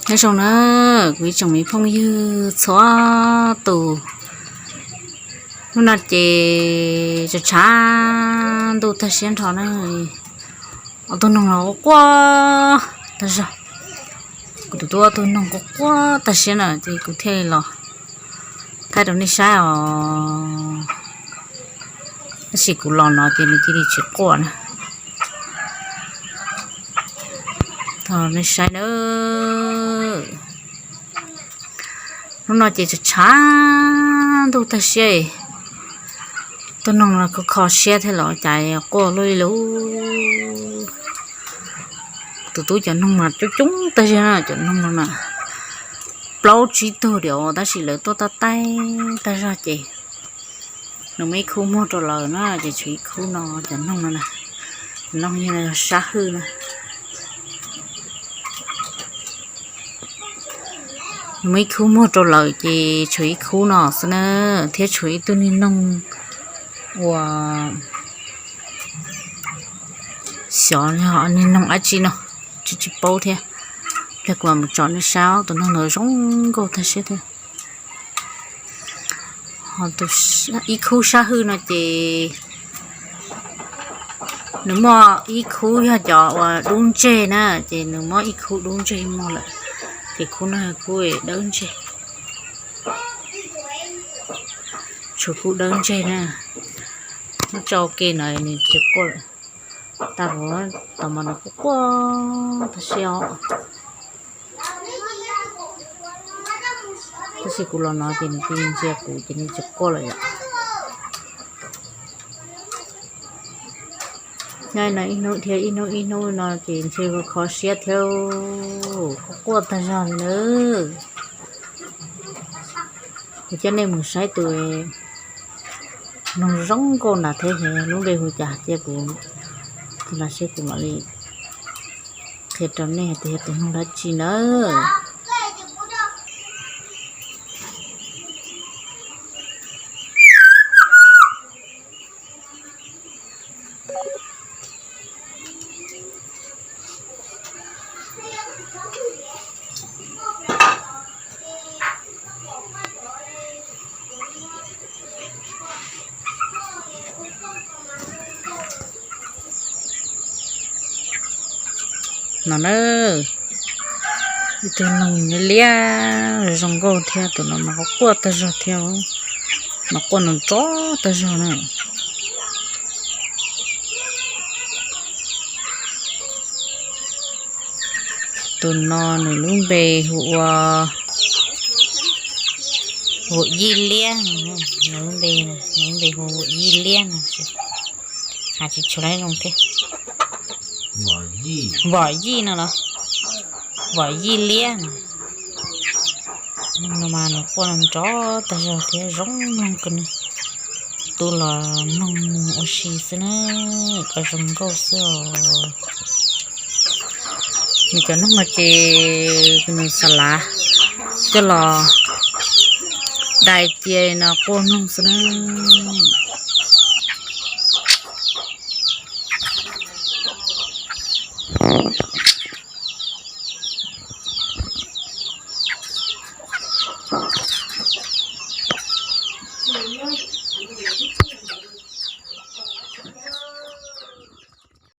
Nyob zoo na, kuv ib tsoom me phooj ywg txhua tus, hnub no ces tshav tshav ntuj tag siab nrho na, ob tug noog los quaj quaj tag zog. Kuv tus tub ob tug noog quaj quaj tag siab na ces kuv thiaj li los thaij rau nej saib os. Tab sis kuv los no ces nws cia li tsis quaj na. Thov nej saib na. Hnub no ces tshav tshav ntuj tag siab, tus noog los kho kho siab thiab los cas quaj luaj li lawm. Tus tub cov noog mas coob coob tag zog na, cov noog no na plaub tsib tug diam tab sis lawv tuaj tab taig tag zog ces nws muaj ib khub muag rau lawm na ces tshuav ib khub no, cov noog no na, cov noog yog sab hwj na. Nws muaj ib khub muag rau lawm ces tshuav ib khub no xwb na, thiab tshuav ib tug niag noog uas xyov niag noog dab tsi no, tsis tsis paub thiab. Pliag kuv mam mus tsom nej saib, tus noog ntawd zoo nkauj tag siab thiab. Ib khub sab hwj no ces nws muaj ib khub yog cov uas dub ntseg na, ces nws muab ib khub dub ntseg muag lawm, ces khub no khub dawb ntseg. Tshuav khub dawb ntseg na, muab tso ke no nws tsis quaj lawm. Tag ua tau mas nws quaj quaj tag siab os. Tab sis kuv los no ces nws cia li ntsia kuv ces nws tsis quaj lawm yom. Nyob no ib hnub thiab ib hnub ib hnub no ces ntshe kho siab thiab, quaj quaj tag zog li na. Kuv coj nej mus saib tus noog zoo nkauj ntawd thiab, lub npe hu cas cia kuv tus lam saib kuv mam li qhia rau nej hais tias yog tus noog dab tsi nawb. No na, ib tug noog liab zoo nkauj thiab, tus no mas quaj quaj tag zog thiab, mas quaj nrov nrov tag zog na. Tus no nws lub npe hu ua Vuam Yij Liab, nws lub npe, nws lub npe hu Vuam Yij Liab no, hais tsis tshua zoo thiab. Vom Yij no los, Vom Yij Liab no. No mas nws quaj nrov tag zog thiab zoo mloog kawg na. Tus los mloog mus ua si xwb na, kom zoo nkauj xwb os. Nws cov noog no ces nws xa lav coj los dai cia no quaj mloog xwb na.